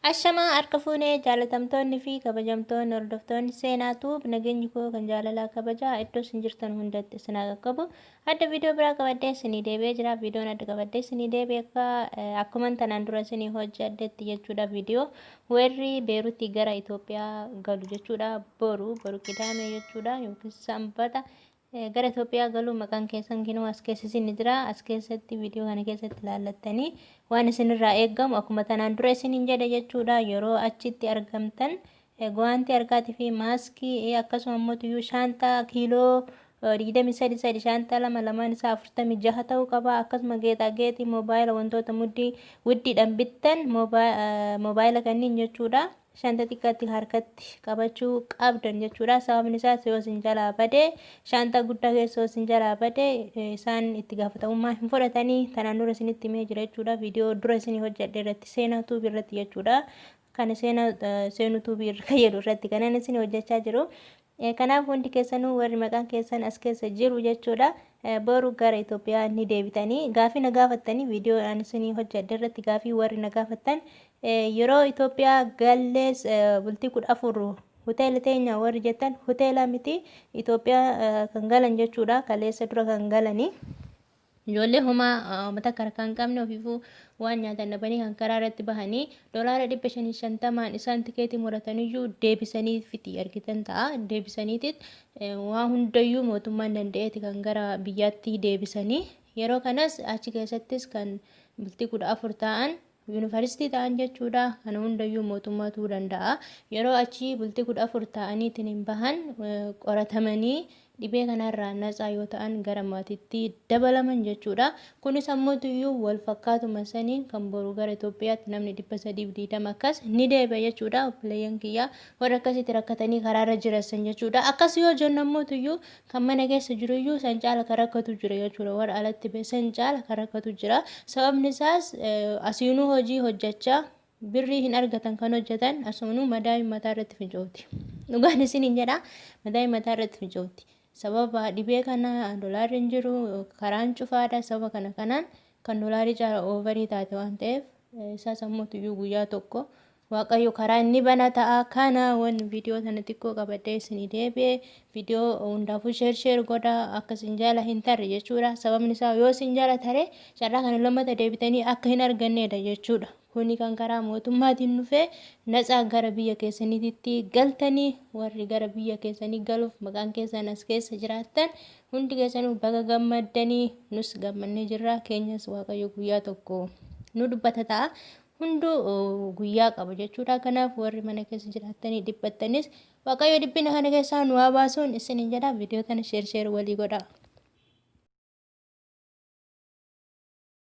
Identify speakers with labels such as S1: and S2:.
S1: Ashamaa harka fuunee jaalatamtoonni fi kabajamtoonni hordoftoonni Seenaa Tube, nageenyi koo kan jaalalaa kabajaa iddoo isin jirtan hundatti isin haa qaqqabu. Adda viidiyoo biraa qabadhee isinii deebi'ee jira. Viidiyoon adda qabadhee isinii deebi'e akka akkuman tanaan dura isinii hojjedhetti jechuudha. Viidiyoo warri Beeruutii gara Itoophiyaa galu jechuudha. Boru boru Qidaamee jechuudha, yookiin Sanbata gara Itoophiyaa galuu, maqaan keessan kinoo as keessa isin jira. As keessatti viidiyoo kana keessatti ilaallattanii waan isinirraa eeggamu akkuma tanaan dura isinin jedhe jechuudha. Yeroo achitti argamtan guwaantii harkaatii fi maaskii, akkasuma immoo tuyyuu shaantaa kiiloo 23 sadi, shaantaa lama lamaan isaa 46 ta'uu qaba. Akkasuma geexaageexii, moobaayila, wantoota muddii widdiidhaan bittan, moobaayila kanneen jechuudha. Shanta xiqqaatti harkatti qabachuu qabdan jechuudha. Sababni isaas yoo isin jalaa bade, shaantaa guddaa keessa yoo isin jalaa bade, isaan itti gaafatamummaa hin fudhatanii. Tanaan dura isinitti himee jira jechuudha. Viidiyoo dura isinii hojjedhe irratti, Seenaa Tube irratti jechuudha. Kan seenaa Seenuu Tube irra kan jedhu irratti kanan isin hojjechaa jiru. Kanaaf hundi keessanuu warri maqaan keessan as keessa jiru jechuudha. Boru gara Itoophiyaa ni deebitanii. Gaafii na gaafattanii, viidiyoo ani isinii hojjedhe irratti gaafii warri na gaafattan, yeroo Itoophiyaa gallees bultii 14 hoteela teenya warri jettan, hoteela miti, Itoophiyaa kan galan jechuudha. Kaleessa dura kan galanii. Ijoollee homaa mata harkaa hin qabne, ofiifuu waan nyaatan dhabanii kan karaa irratti bahanii, $550n isaan tikeetii murataniyyuu deebisanii fiti argitan ta'a. Deebisaniitit waa hundayyuu mootummaan danda'eeti kan gara biyyaatti deebisanii. Yeroo kanas achi keessattis kan bultii 14 ta'an, yuunivarsiitii ta'an jechuudha. Kana hundayyuu mootummaatu danda'a. Yeroo achi bultii 14 ta'aniitiin hin bahan, qoratamanii dhibee kanarraa natsaa yoo ta'an gara maatiitti dabalaman jechuudha. Kunis ammoo tuyyuu wal fakkaatuma saniin kan boru gara Itoophiyaatti namni 320 akkas ni deebi'a jechuudha. Obboleeyyan kiyyaa warra akkasitti rakkatanii karaarra jiran jechuudha. Akkas yoo jennu ammoo tuyyuu kan mana keessa jiruyyuu san caala kan rakkatu jira jechuudha. Warra alatti ba'e san caala kan rakkatu jira. Sababni isaas asiinuu hojii hojjechaa birrii hin argatan kan hojjetan, asuunuu madaa'in mataa irratti fincooti. Dhugaan isin hin jedha, madaa'in mataa irratti fincooti. Sababa dhibee kana dolaarri hin jiru, karaan cufaadha. Sababa kana kanaan kan dolaarii caala over taate waan ta'eef, isaa sammuutu guyyaa tokko Waaqayyo karaa inni bana ta'a. Kana wanni viidiyoo sana xiqqoo qabadhee isinii deebi'e. Viidiyoo hundaafuu share share godha, akka isin jala hin tarre jechuudha. Sababni isaa yoo isin jala tare, carraa kana lammata deebitanii akka hin argannedha jechuudha. Kuni kan karaa mootummaatiin dhufee natsaa gara biyya keessaniitti galtanii, warri gara biyya keessanii galuuf maqaan keessan as keessa jiraattan hundi keessanuu baga gammaddanii. Nus gammannee jirra. Keenyas Waaqayyo guyyaa tokko nu dubbata ta'a. Hunduu guyyaa qaba jechuudha. Kanaaf warri mana keessa jiraattanii dhiphattanis, Waaqayyo dhiphina kana keessaa nu haa baasuun isinin jedha. Viidiyoo kana share share walii godha.